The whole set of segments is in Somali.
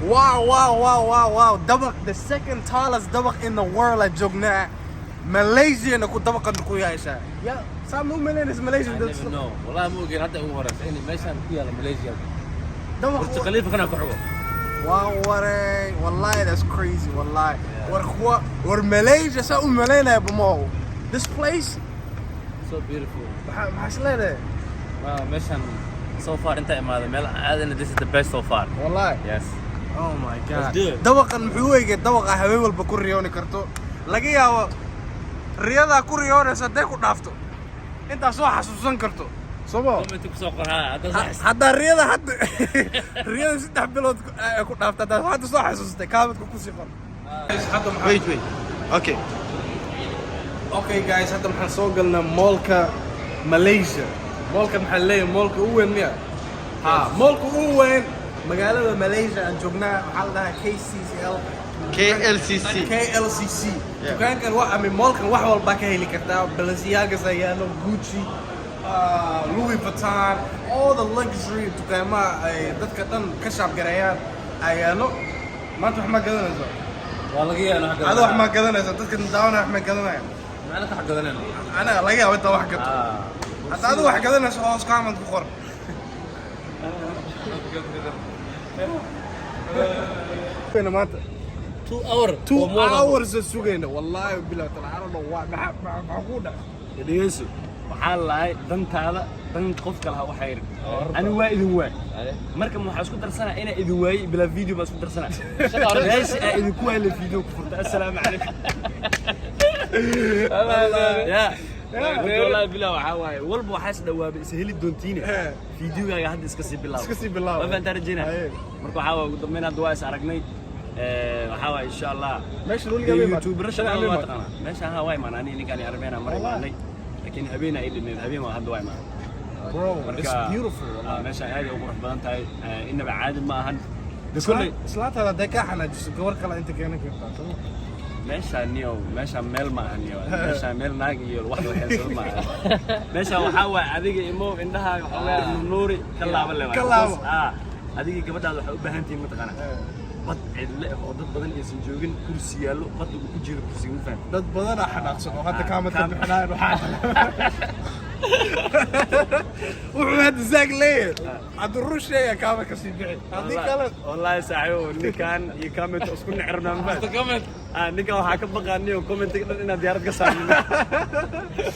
Wow. Dabaq, the second tallest dabaq in the world aan joognaa. Malaysia na ku dabaqan ku yeeshaa. Ya, saa ma u malaynaysa Malaysia? I never know. Wallahi ma ogeen, hadda ugu horeysa in meeshaan ku yaala Malaysia. Dabaq. Burj Khalifa kana ku xigo. Waa waray. Wallahi, that's crazy, wallahi. War kuwa, war Malaysia saa u malaynaya bamo. This place, So beautiful. maxaa is leedahay? Wow, meeshaan so far inta imaaday meel aadana, this is the best so far. Wallahi. Yes. Oh my God. Let's do it. Dabaqan muxuu u egay dabaqa habeen walba ku riyooni karto. Laga yaabo riyadaa ku riyoonaysa hadday ku dhaafto, intaa soo xasuusan karto. Soo ma? Comment ku soo qor ha hadda. Haddaa riyada hadda, riyada 3 bilood ku dhaafta, haddaa hadda soo xasuustay, comment-ka kusii qor. Wait, wait. Okay. Okay guys, hadda maxaan soo galnaa mall-ka Malaysia. Mall-ka maxaa leeyahay, mall-ka ugu weyn miya? Ha, mall-ka ugu weyn magaalada Malaysia aan joognaa, waxaa la dhahaa KCCL. KLCC. KLCC. Dukaankan wax ama mall-kan wax walbaa ka heli kartaa. Balenciaga ayaa yaalo, Gucci, Louis Vuitton, all the luxury dukaamaha ay dadka dhan ka shop gareeyaan ayaa yaalo. Maanta wax ma gadanayso? Waa laga yaabaa wax. Ada wax ma gadanayso? Dadka daawanaya wax ma gadanayaan? Macna ka gadanayno. Anaga laga yaabo intaa wax gato. Hadda adigu wax gadanayso, hoos comment ku qor. Sugayna maanta. 2 hour. 2 hours aan sugayna, wallahi billahi taala. I don't know why. Maxaa kuu dhacay? Dhegeyso, waxaa lahay dantaada dan qof kale ha u xayrin. Ani waa idin waay. Marka waxaa isku darsanaa inaa idin waayey bilaa video baa isku darsanaa. Meesha aa idinku waay la video ku furta. Assalaamu calaykum. Ya marka wallahi bilaa waxaa waaye walba waxaa is dhawaabay is heli doontiine, videogaaga hadda iska sii bilaabo. Iska sii bilaabo. Ma fahantaa rajeyna? Haye. Marka waxaa waaye ugu dambeyn hadda waa is aragnay. Waxaa waaye insha Allah. Meesha weligaa ma imaatay? YouTuber Shalay shaqada ma waa imaatay? taqaanaa meesha. Ha, waa imaan ani ninkaan armeena mar Wallahi. imaanay, laakiin habeen ay dhineed, habeen waa hadda waa imaan. Bro, it's beautiful, wallahi. Meesha aad ay u qurux badan tahay. Inaba caadi ma ahan de kolley. Islaantaada hadday kaa xanaajiso, gabar kale inta keenan kartaa, soo ma? Meesha niyow, meesha meel ma aha niyow, meesha meel naag iyo wax la xeelsado ma aha. Meesha waxaa waaye adiga imo indhahaaga xoogaa nuuri ka laaba le. Ka laabo. Adiga gabadhaada waxay u baahan tihiin, mataqaanaa, bad cidle ah oo dad badan aysan joogin, kursi yaallo, badda uu ku jiro kursiga, ma fahamtid? Dad badanaa xanaaqsan oo hadda comment ka bixinaayaan. Waxaa wuxuu hadda zaag leeyahay, hadduu run sheegaya comment ka sii bixi, haddii kale. Wallaahi saaxiibo, ninkan iyo comment isku necrabnaa, ma fahamtid? Comment. Ninkan waxaa ka baqaaniyo commentiga dhan inaad diyaarad ka saarnin.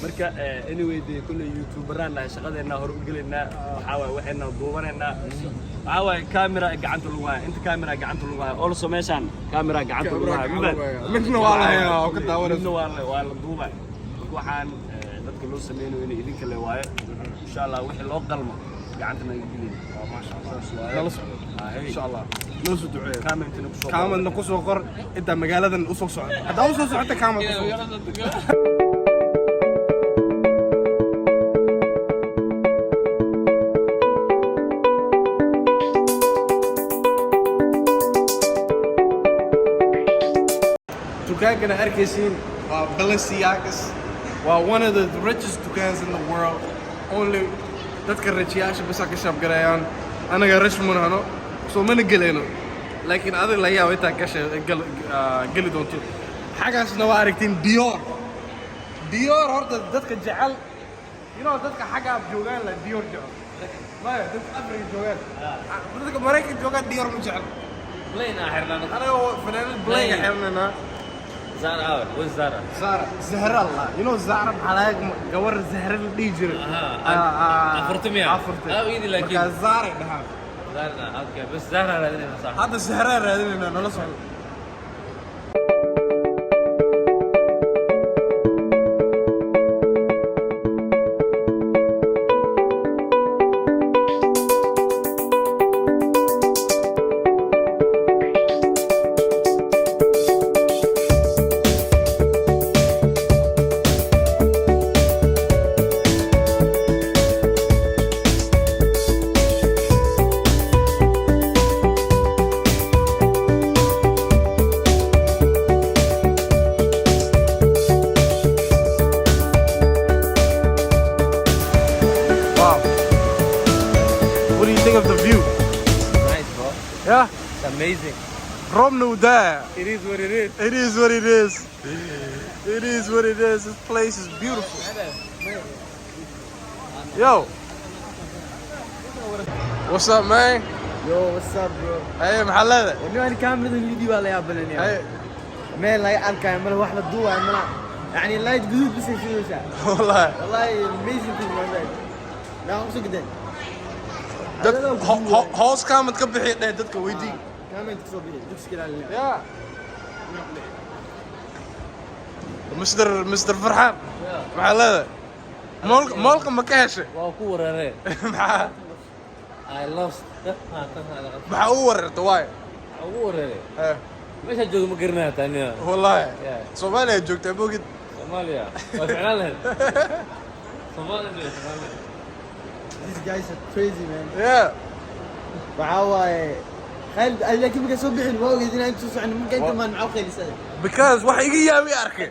Marka anyway, dee kulley youtuberaan nahay, shaqadeennaa hore u gelaynaa. Waxaa waaye waxayna duubanaynaa, waxaa waaye camera gacanta lagu haya, inta camera gacanta lagu haya, also meeshaan camera gacanta lagu haya, ma fahamtid? Midna waa la hayaa oo ka daawanaysa. Midna waa la duubay. Marka waxaan dadka loo sameynayo inay idinka le waaye. Insha Allah wixii loo qalmo gacanta naga gelin. Maasha Allah, nala socdo insha Allah, nala soo duceeyo. Commentna kusoo. Commentna kusoo qor intaa magaaladan usoo socoto. Haddaa usoo socota, comment kusoo qor. Dukaankana arkaysiin waa Balenciagas, waa one of the richest dukaans in the world. Only dadka rich-yaasha basa ka shop gareeyaan. Anaga rich munahno, soo mana gelayno, laakiin adiga laga yaabo intaa gasha geli doonto. Xaggaasna waa aragtiin Dior. Dior horta dadka jecel, dadka xaggaa joogaan la Dior jecel maya, dadka Afrika joogaan, dadka Maraykan joogaan Dior ma jecel. Plain ah xirnaa. Anaga fanaanad plain xirnanaa. Zara ah, where's Zara? Zara, Zahra Allah. You know Zahra, maxaa laga gabar Zahra la dhihi jiray. Aha, Ah, afarta miya? Afarta. Ah, idi laakiin. Markaa Zara ay dhahaan. Zara, okay, bas Zara raadinayna sax. Hadda Zahra raadinaynaa, nala socdo. Amazing. Roobna uu daaya. It is what it is. It is what it is. It is what it is. This place is beautiful. Yo. What's up, man? Yo, what's up, bro? Hey, maxaa leedahay? Wani kaamiradan video waa la yaabanaya. Hey. Meel laga arkayo mala wax la duubayo mala yani light guduud bas ay shidaysaa. Wallahi. Wallahi, amazing thing, my man. Naa ku soo gadeen. Dad hoos comment ka bixi dheh, dadka weydii. Comment ka soo bixi, dugsiga ilaalinaya. Yeah. Mr. Farxaan. Maxaa leedahay? Mallka ma ka heshay? Waa ku wareeree. Maxaa I lost. Maxaa u wareerta waay? Ugu wareeree. Eh, meesha joogo ma garanaya taaniya. Wallahi. Yeah. Soomaaliya joogtaa mogid. Soomaaliya. Waa ficnaan lahayd. Soomaaliya, Soomaaliya. These guys are crazy, man. Waxaa waaye Khalid, laakiin markaa soo bixin waa ogeyd inaan inta soo socono, markaa inta maan maxaa u qaylisay? Because wax iga yaabi arkay.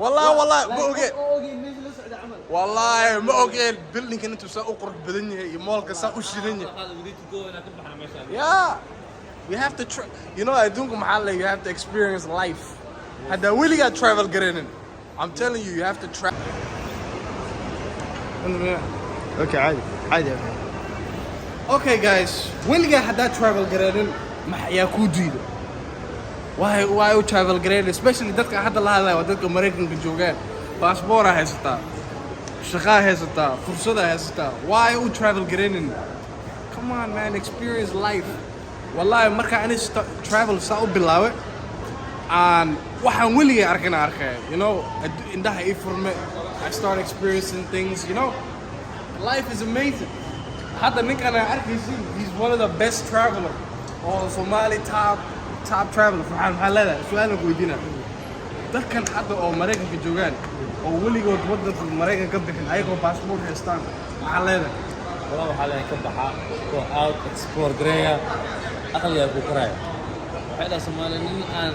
Wallahi, wallahi ma ogeen. Oo ogeyn meesha la socda camal. Wallahi ma ogeen buildingkan intuu saa u qurux badan yahay iyo mallka saa u shidan yahay. We need to go inaan ka baxno meeshaan. Yeah. We have to try. You know, adduunka maxaa la, you have to experience life. Haddaa weligaa travel garanin. I'm telling you, you have to travel. Okay, caadi caadi. Okay guys, weligaa haddaa travel garanin, maxyaa kuu diido? Why u travel garanin? Especially dadka hadda la hadlaya waa dadka Maraykanka joogaan. Baasboora haysataa, shaqaa haysataa, fursada haysataa. Why u travel garanin? Come on, man, experience life. Wallahi marka ani travel saa u bilaabay aan waxaan weligay arkana arkaya, indhaha ii furme. I start experiencing things. Life is amazing. Hadda ninkan aan arkaysin, he's one of the best traveler oo Somali top traveler. Farxaan, maxaa leedahay? Su-aalan ku weydiinaa. Dadkan hadda oo Maraykanka joogaan oo weligood waddanka Maraykan ka bixin ayagoo baasboort haystaan, maxaa leedahay? Walaa waxaa leeyahay ka baxa, go out, explore gareeya, aqligaa ku koraya. Waxay dhaha Soomaali nin aan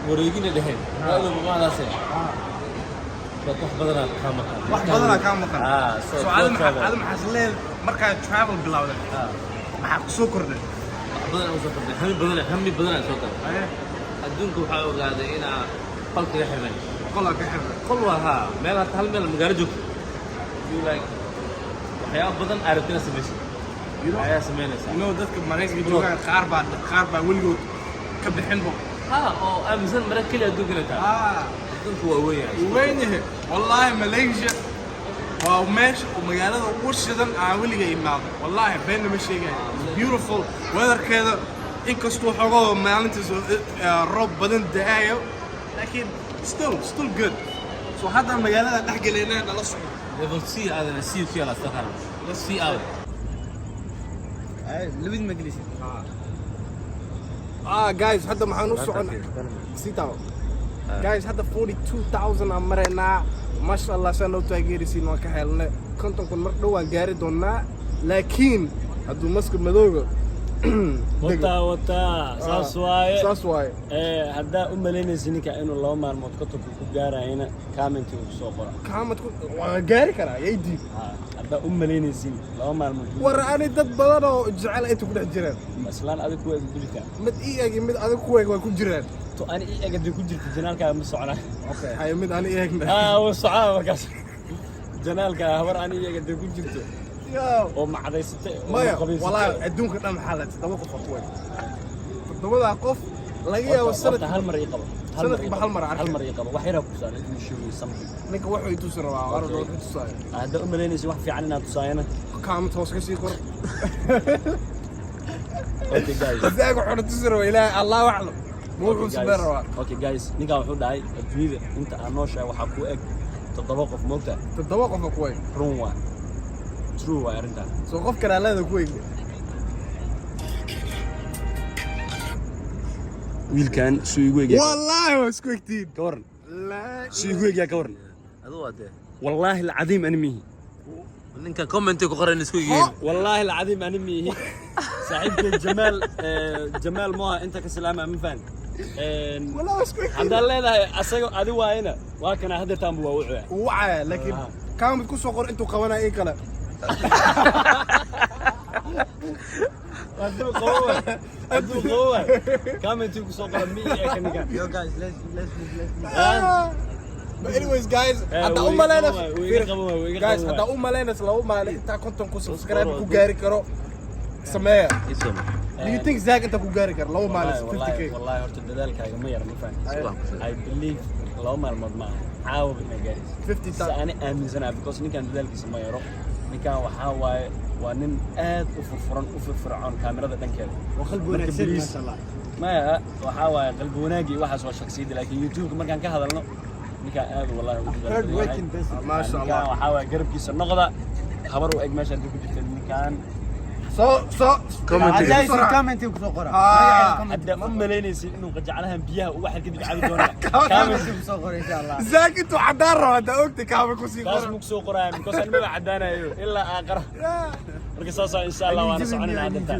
wareegina dheheen waa inuu mamahdaase, but wax badanaa kaa maqan. Wax badanaa kaa maqan. Ah, so so go adi maxaa travel. Adi maxaas leedahay markaa travel bilowday? Maxaa ku soo kordhay? Wax badan aan soo kordhay, hami badan, hami badan aan soo kordhay. Adduunka waxaa ogaaday inaa qol kaga xirnay. Qolaa ka xirnay. Qol waa haa, meel hata hal meel magaalo joogto, you like waxyaabo badan aa rabtina samaysid ayaa samaynaysaa. Dadka Maraykanka joogaan qaar baa weligood ka bixinbo. Ha, oo aaminsan mara keliya adduunka inay tahay. Adduunku waa weyn yahay. Wuu weyn yahay wallahi. Malaysia waa meesha oo magaalada ugu shidan aan weliga imaaday. Wallahi beenna ma sheegayo. It's beautiful weatherkeeda, inkastuu xogoo maalintiis roob badan da'ayo, laakiin still good. So hadda magaalada dhex gelaynaa, nala socdo. Level C aadana, C ku yaala saqar C out. Labid ma gelisid. Ah guys, hadda maxaan u soconnaa? Sitaw guys, hadda 42,000 aan maraynaa. Maasha Allah, saa noo taageeraysiin waan ka helnay. 50,000 mar dhow waan gaari doonaa, laakiin hadduu maska madooga Wataa, wataa, saas waaye. Saas waaye. Ee, haddaa u malaynaysa ninka inuu 2 maalmood 50,000 ku gaarayana, commentiga ku soo qora. Comment-ku waan gaari karaa, yay diid. Ha, haddaa u malaynaysin 2 maalmood. War ani dad badan oo jecel inta ku dhex jiraan. Islaan adig kuwa ku jirtaa. Mid ii eg iyo mid adig ku eg waa ku jiraan. To ani ii eg haddii ku jirta, channelkaaga ma socnaa. Haye, mid ani eegna. Ah, wuu socaa markaas channelka. Habar ani ii eg haddii ku jirto Yo. oo macdaysatay oo Maya. qabaysatay. Walaahi adduunka dhan maxaa la toddoba qof oo ku eg, toddobadaa qof laga yaabo sanad Horta hal mar ii qabo. Hal mar ii sanadkiiba qabo. hal mar arkay. Hal mar ii qabo, wax yaraa ku saaran. Let me show you something. Ninka wuxuu i tusi rabaa, war wuxuu tusaayo. Haddaa u malaynaysa wax fiican inaad tusaayana, comment hoos ka sii qor. Okay guys. Isaaga wuxuu tusi rabaa, Ilaahay Allahu aclam ma wuxuu Okay, sameyn guys. rabaa. Okay guys, ninkan wuxuu dhahay adduunyada inta aan nooshahay waxaa ku eg toddoba qof, moogta. Toddoba qof oo ku eg. Run waa, true waa arrintan. Soo qof kale leeda ku eg. Wiilkan suu igu egyaa? Wallaahi waa isku egtiin. Ka waran? Laa. Suu igu egyaa, ka waran? Aduu waa dee. Wallaahi alcadiim ani mihi. Ninka commenti ku qoran isku yihiin. Wallaahi alcadiim ani mihi. Saaxiibkay Jamaal, Jamaal Moha inta ka salaama, ma fahan. Wallaahi waa isku egtiin. Haddaan leedahay asaga adi waayena, waa kana haddeertaanbu waa wuxuu. Wuu wacaya, laakiin comment ku soo qor intuu qabanayo in kale. Hadduu qabo waay, hadduu qabo waay, commentiga kusoo qora mi iyo eka ninkan. Yo guys, let's move, let's move. But anyways, guys, Eh, hadda u way maleynas iga qaban waay, way iga qaban waay, way iga guys, qaban hadda waay. u maleynas 2 maalin intaa 50,000 subscribe ku gaari karo, sameeya. Do you think Zach inta ku gaari karo 2 maalin 50K? Wallahi, horta dadaalkaaga ma yara, ma fahanti. I believe 2 maalmood ma aha, caawa inaa gaarayso. 50 Si ani aaminsanaha, because ninkan dadaalkiisa ma yaro. Ninkan waxaa waaye waa nin aad u furfuran, u firfircoon kaamirada dhankeeda. Waa qalbi Marka wanaagsan, please, masha Allah. Maya, waxaa waaye qalbi wanaagii waxaas waa shaksiyadda, laakiin YouTube-ka markaan ka hadalno, ninkaan aad wallahi ugu dadaal Hard badan yahay. working person. Maasha Ninkaan Allah. waxaa waaye garabkiisa noqda. Habar u eg meesha haddii ku jirta ninkaan. Soo soo Comment. Haddaa isin commentiga kusoo qora. Ah. Magaceeda comment. Haddaa u malaynaysid inuu qajaclahan biyaha uga xel kadib cabi doona, Commentiga kusoo qora insha Allah. Zach intuu cadaan rabo haddaa ogta kaaba kusii taas qora. muu kusoo qoraya, because anima caddaanayo ilaa aaqara. Marka saasaa insha Allah waana soconayna hadda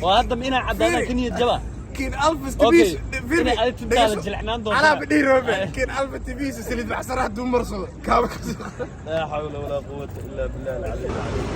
oo hadda inaa caddaanaa ka niyad jaba. Kin Alfa Okay, TV inay adiga tintaada jilicnaan doontaa. Anaa bidhihi roobe Kin Alfa TV saliid baxsara hadduu marsado kaaba kusii qora. لا حول ولا قوة إلا بالله العلي العظيم.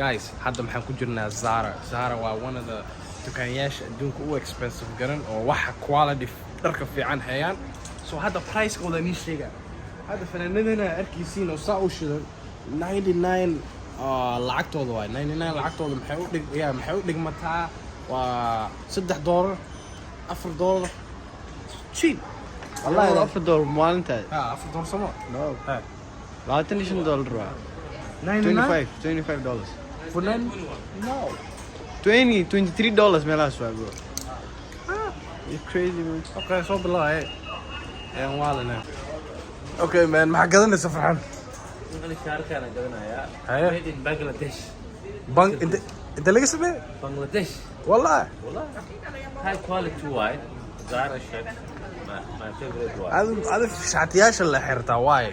Guys, hadda maxaan ku jirnaa Zara. Zara waa one of the dukaanyaasha adduunka u expensive garan oo waxa quality dharka fiican hayaan. So hadda pricekooda nii sheega. Hadda fanaanadana arkaysiin oo saa u shidan, 99 lacagtooda waay. 99 lacagtooda maxay u dhig ya maxay u dhigmataa? Waa $3, $4, cheap wallahi. $4 maalinta. Ha, $4 somo. No. Ha. $25 waa. 99. 25, $25. For nine, no. 20, $23 meelahaas waa, bro. You're crazy, man. Okay, soo bilaabay een waalina. Okay man, maxaa gadanaysa, Farxan? Ani shaarkaana gadanayaa. Haye. Made in Bangladesh. Bank inta inta laga sameeyay? Bangladesh. Wallahi? Wallah, high quality waay. Zara shirt, my favorite waay. Adu shaatiyaasha la xirtaa waay.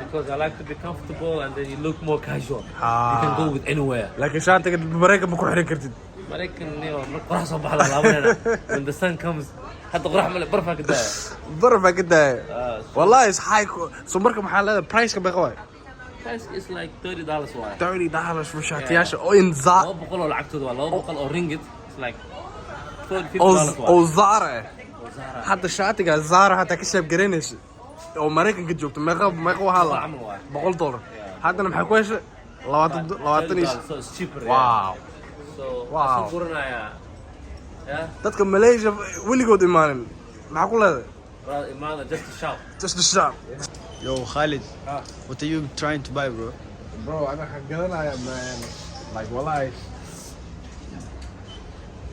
Because I like to be comfortable and then you look more casual. Ah. You can go with anywhere. Laakiin shaatiga Maraykan ma ku xiran kartid. Maraykan niyo mar qorax soo baxda laabanayna. When the sun comes, hadda qorax male, barfaa ka daaya. Baraf baa ka daaya. Ah, so Wallahi is high. So marka maxaa leedahay, price-ka meeqa waay? Price is like $30 waay. $30 for shaatiyaasha oo in za 200 oo lacagtooda waa 200 oo ringgit. It's like $40, oo $50 waay. Oo Zara eh. Oo Zara. Hadda shaatiga Zara hataa ka shaab garanaysa oo Maraykanka joogto, meeqa meeqa waxaa la Camal waay. $100. Haddana maxay ku heshay? Labaatan, labaatan iyo $30, so it's cheaper, yeah. Wow. So Wow. waan guranayaa. Yeah. Dadka Malaysia weligood imaanin maxaa ku leedahay? Rather imaada just to shop. Just to shop. Yo, Khalid. What are you trying to buy, bro? Bro, ana waxaan garanaya, man, like wallahi,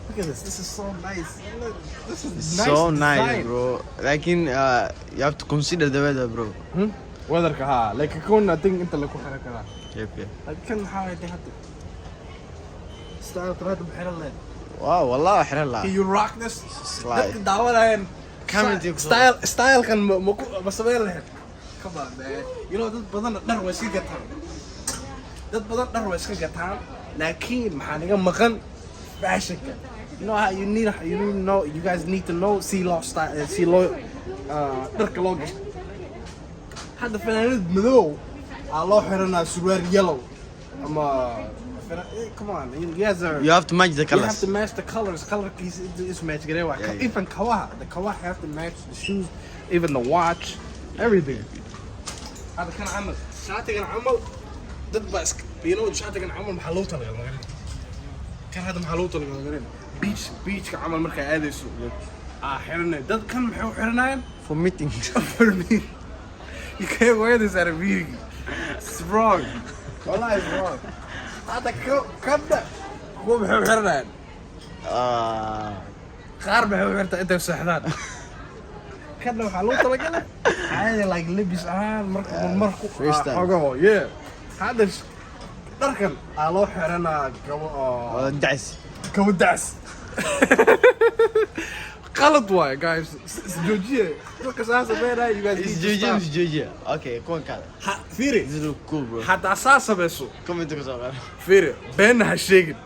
look at this. This is so nice. Look, this is It's nice so nice, design. bro. Like in, you have to consider the weather, bro. Weatherka ha, like kun I think inta lagu xiran karaa. Yep. Like kan maxaa waay hadda style hadda maxay leedahay? Wow, wallah, xiran Can lahaa. you rock this? Slide. Dadka daawanayaan Comment ku soo- style-kan ma samayn lahayd? Come on, man. You know, dad badan dhar way iska gataan, dad badan dhar way iska gataan, laakiin maxaa naga maqan? Fashionka. You know how you need to know, you guys need to know si loo style, si loo dharka loo gasho. Hadda fanaanad madow aa loo xiranaa surwaal yellow ama come on, you guys are You have to match the You have colors. to match the colors. Colorkiisa is match garee waa. Yeah. Even kawaha, the kawaha have to match the shoes, even the watch, everything. Hadda kan camal, shaatigan camal, dad baa iska, you know, shaatigan camal maxaa loo talagalay magaran? Kan hadda maxaa loo talagalay magaran? Beachka camal markaa aadayso. Aa xiranay. Dad kan maxay u xiranayaan? For meetings. For me. You can't wear this at a meeting. It's wrong. Wallahi, it's wrong. Hadda kabda kuwa maxay u xiranayaan? Qaar maxay u xirtaa intay seexdaan. Kana waxaa loogu talagalay caadi, like lebis ahaan marka marku Freestyle. Xogaho, yeah. Hadda dharkan aa loo xiranaa kabo oo Dacis. Kabo dacs qalad waaye, guys. Isjoojiye dadka saa sameynaya. You guys need to Isjoojiye. stop. Isjoojiye. Okay, kuwan kaada. Fiiri. This look cool, bro. Haddaa saa sameyso, Comment ku soo qor. Fiiri, beenna ha sheegin.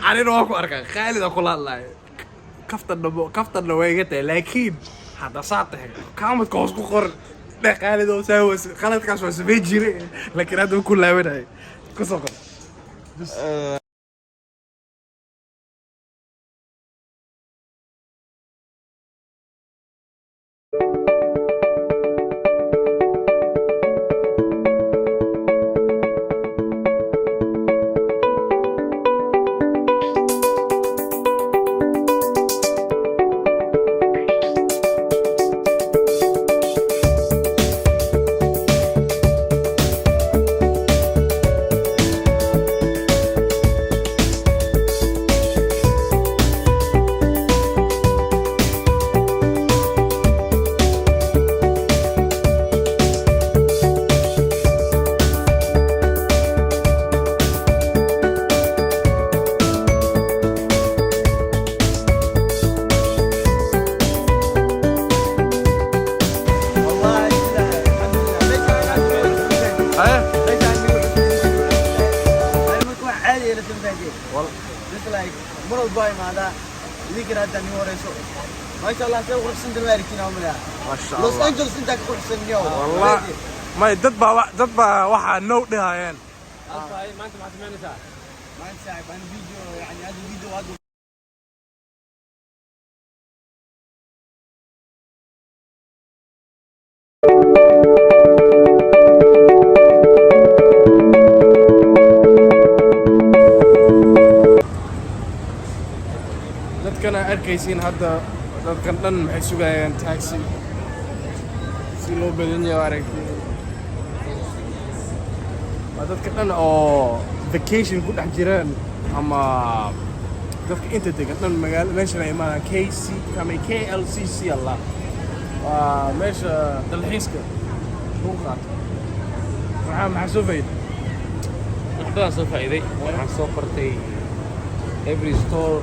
Anina waa ku arkaa, Khaalid aa kula hadlaaya. Kaftanna kaftanna way iga tahay, laakiin hadda saa tahay, commentka hoos ku qor dheh: "Khaalid oo saa qaladkaas waa sameyn jiray, laakiin hadda ku laabanaya." Ku soo qor. والله الحمد لله. ليش انا Haye. ليش انا marka wax caadi ah la sameyay, just like mar walba ay imaada idinkana hadda ni wareyso. Maasha Allah, say quruxsan tahay arkin oo malaa. Masha Los Allah. Angeles inta ka quruxsan niyo. Wallah, may dad baa dad baa waxaa now dhehayeen. Maanta maxaad samaynaysaa? Maanta saaxiib aan video, yani hada video hada. Dadkan aa arkaysiin hadda, dadkan dhan maxay sugayaan? Taxi. Si loo badan yahay aragtay. Waa dadka dhan oo vacation ku dhex jiraan ama dadka inta degan dhan magaalo meeshan ay imaadaan, KC ama KLCC. Allah, waa meesha dalxiiska lagu qaato. Maxaa soo faa'iiday? Wax badan soo faa'iiday. Waxaan soo bartay every store,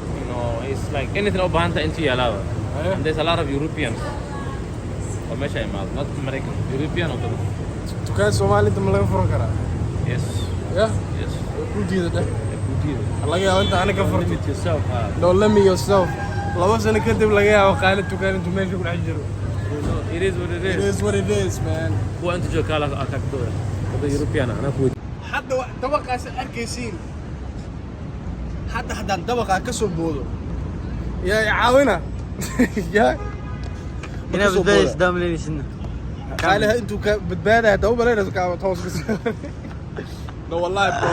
it's like anything u baahan tahay intuu yaalaaba. And there's a lot of Europeans oo meesha imaado, not American, European oo badan. Dukaan Soomaali inta ma laga furan karaa? Yes. Yeah. Yes. Ku diida dheh. Ku diida. Laga yaabo inta aniga ka furto. Limit yourself. Don't limit yourself. 2 sano kadib laga yaabo qaali dukaan intuu meesha ku dhex jiro. It is what it It is. is what it is, man. Kuwa inta jooga kaala kaa ka dooda dada European ah, anaa kuwa. Hadda dabaqaas aad arkaysiin, hadda haddaan dabaqaa ka soo boodo, yaa i caawina yaa ma Inaa ka soo badbaadaysa booda? daamaleynaysidna. Qaaliha intuu ka badbaadaya hadda u malaynayso kaaba toos ka. No, wallahi bro,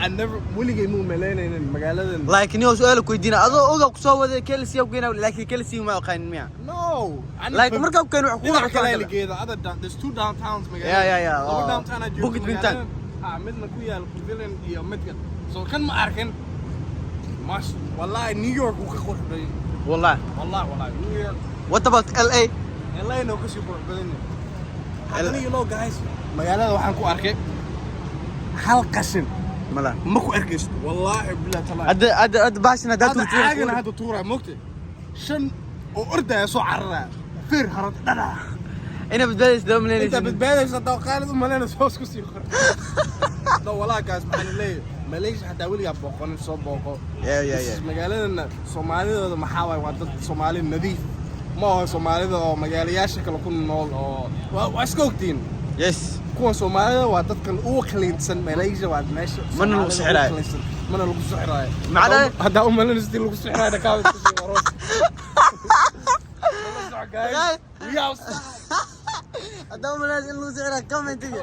I never, weligay muu malaynaynin magaaladan. Like niyo su'aal ku weydiina, adoo oga ku soo waday KLC ku geynaa, laakiin KLC ma aqaanin miya? No. Like markaa ku keeno wax ku Dhinaca kale la geeda. Other down, there's two downtowns magaalada. Yeah. Laba Oh. downtown aa jirto Bukit Bintang. magaalada. Ah, midna ku yaal Pavilion iyo midkan. So kan ma arkin. Mash, wallahi New York wuu ka qurux badan yahay. Wallahi. Wallahi, wallahi New York. What about LA? LA no kasii qurux badan yahay. Haddana, you know guys, magaalada waxaan ku arkay hal qashin mala. Ma ku arkaysto, wallahi billahi taala. Hadda baashin hadda Hadda tuurto. Caagana hadda tuuraa mogta, shan oo ordaya soo cararaya, feer harad dhadhaa. Inaa badbaadaysa Inta daamaleynaysidna. Badbaadaysa haddaa qaalid u malaynayso hoos ku sii qor. No, wallahi guys, maxaan leeyahay, Malaysia xataa weligaa booqanin, soo booqo. Yeah. This is magaaladana Soomaalidooda maxaa waaye? Waa dad Soomaali nadiif ma aho. Soomaalida oo magaalayaasha kale ku nool oo waa iska ogtiin. Yes. Kuwan Soomaalida waa dadkan ugu cleansan Malaysia. Waa meesha Mana lagu Soomaalida ugu sixiraayo. cleansan. Mana lagu sixiraayo. Macnaha- Haddaa u malaynayso sidii lagu sixiraayo, dhakaaba isku sii qoro. Guys, we outside. Haddaba malays in lagu sixira commentiga.